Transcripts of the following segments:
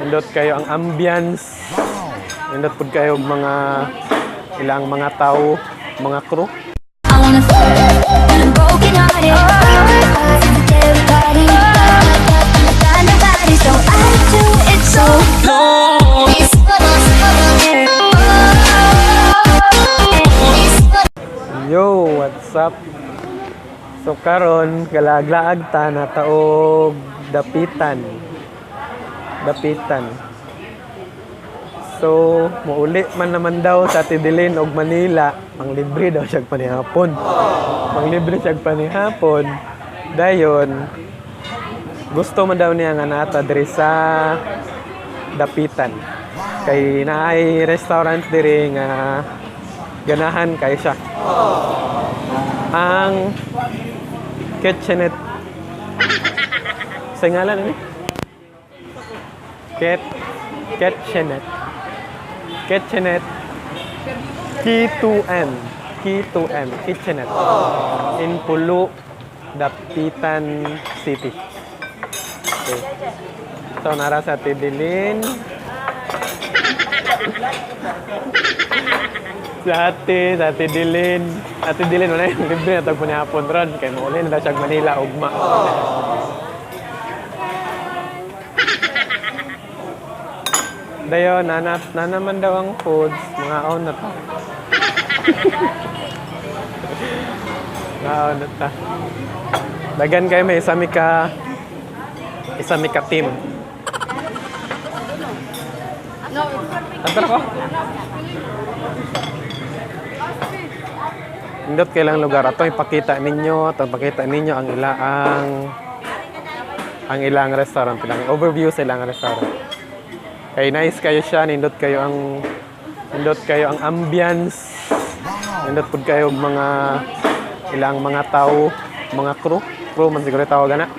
Nindot kayo ang ambience. Nindot pud kayo og mga ilang mga tao, mga crew. I wanna and I'm broken hearted. Since the day we parted, got nobody, so I do it so. Yo, what's up? So karon galaglaag ta na taog Dapitan. Dapitan. So, muuli man naman daw sa Tidilin og Manila, manglibre daw siya panihapon. Manglibre siya panihapon. Dayon, gusto man daw niya nga nata diri sa Dapitan. Kay naay restaurant diri nga ganahan kay siya. Ang Kitchenette. Sa ngalan ano? Kitchenette. Kitchenette. K2M. K2M. Kitchenette. In Pulo, Dapitan City. Okay. So, nara sa Tidilin. Sa Ate Dilin. Ate Dilin, wala yung libre na tag panihapon ron. Kay mauli na daw siya Manila, ugma. Dayon, nanap, nanaman daw ang foods. Mga on na ta. Mga on na ta. Dagan kayo may isa mi ka team. Antar ko. Indot kay lang lugar ato ipakita ninyo, ato ipakita ninyo ang ilang restaurant, ilang overview sa ilang restaurant. Kay nice kayo siya, nindot kayo ang ambience. Nindot pud kayo og mga ilang mga tao, mga crew, crew man siguro tawag ana.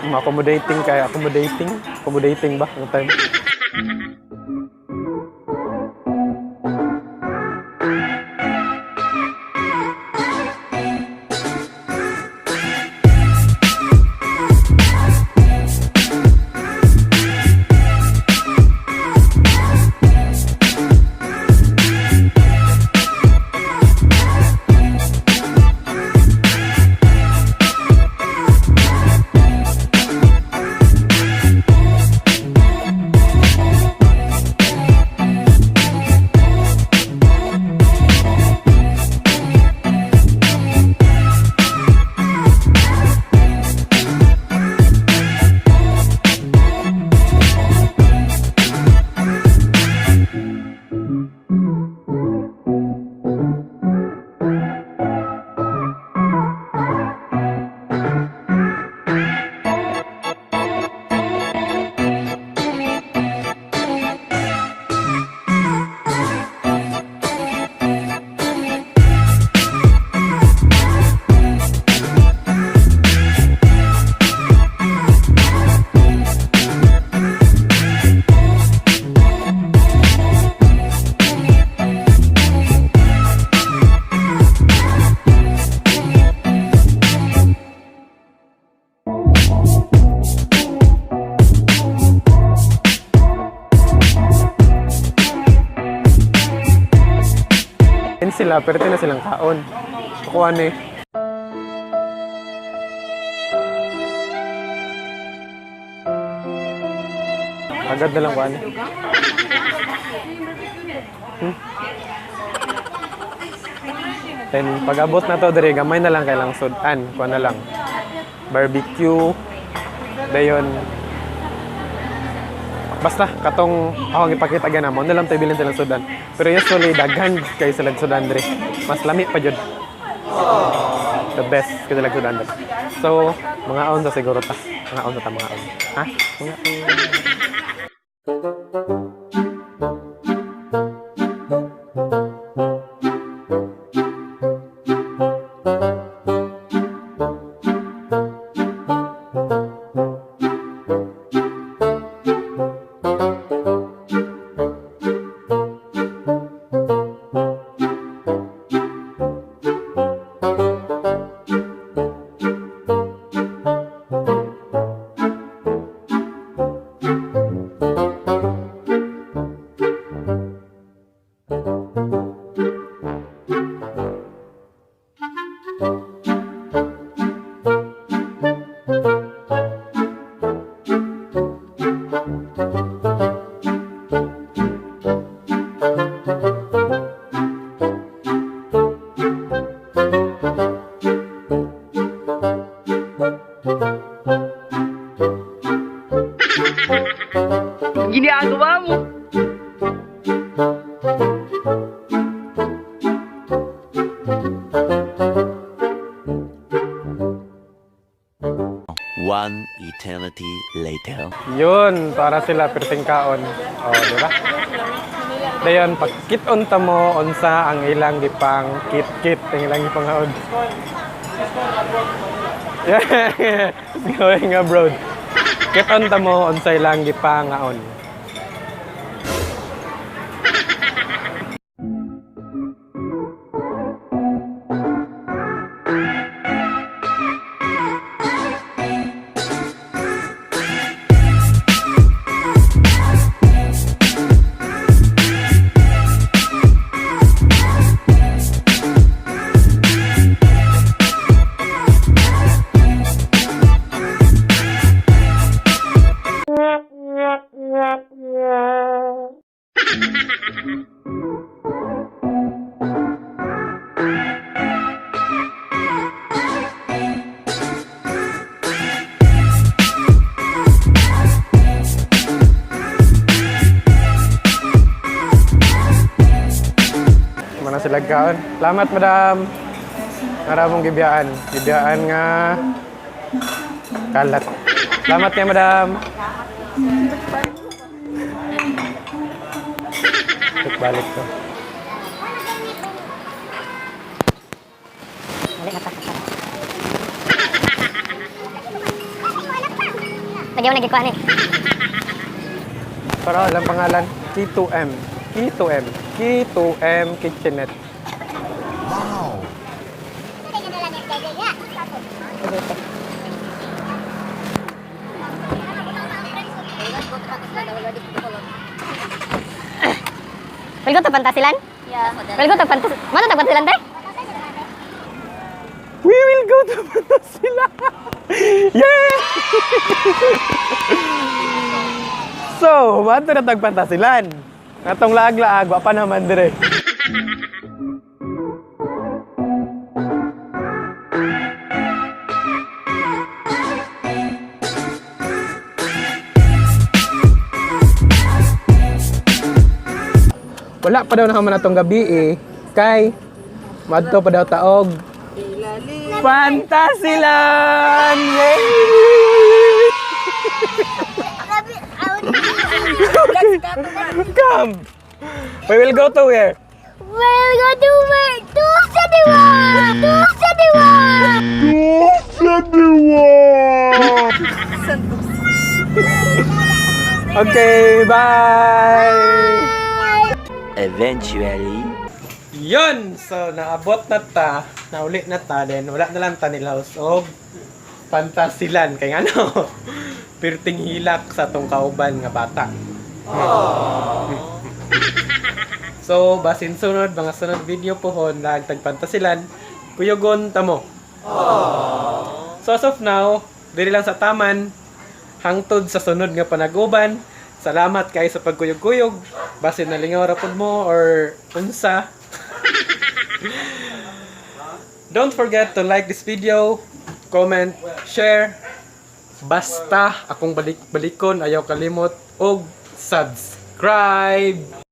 Mga accommodating kayo, accommodating, accommodating ba ang term? Yan sila, pero na silang kaon. Kukuha ni. Agad na lang kuha ni. Then, pag abot na to dire, gamay na lang kay lang sudan. Kuha na lang. Barbecue. Dayon. Basta, katong ako ang ipakita gana mo, na lang tayo bilin silang sudan. Pero usually, daghan kay sila sudan dire. Mas lami pa jud. The best kay sila sudan dire. So, mga on sa siguro ta. Mga on sa ta, mga on. Ha? Mga on. Ginagawa mo. One eternity later. Yun, para sila perting kaon. Oh, di ba? Dayon pagkit-on ta mo unsa ang ilang gipang kit-kit ang ilang gipang haod. Yeah, going abroad. Kit-on ta mo unsa ilang gipangaon. Mana sila kaon. Salamat, madam. Maramong gibiyaan. Gibiyaan nga kalat. Salamat kay madam. Balik ko. Lagi ako nagikuan eh. Pero alam pangalan, K2M. K2M. K2M Kitchenette. We'll go to Pantasilan? Yeah. We'll go to Pantasilan. Mana to Pantasilan, te? We will go to Pantasilan! Yeah! So, mato na tag Pantasilan. Atong laag-laag, wa pa naman dire. Wala pa daw naman atong gabi eh. Kay, madto pa daw taog. Pantasilan! Yay! Come! We will go to where? We'll go to where? To City World! To City World! Okay, bye! Eventually. Yun! So, naabot na ta, nauli na ta, then wala na lang ta nila og Pantasilan. Kay ano, pirting hilak sa tong kauban nga bata. So, basin sunod, mga sunod video pohon, lagtag Pantasilan, kuyogon ta mo. So, as of now, diri lang sa taman, hangtod sa sunod nga panaguban. Salamat kay sa pagkuyog-kuyog. Basin nalingaw ra pud mo or unsa. Don't forget to like this video, comment, share. Basta akong balik-balikon, ayaw kalimot og subscribe.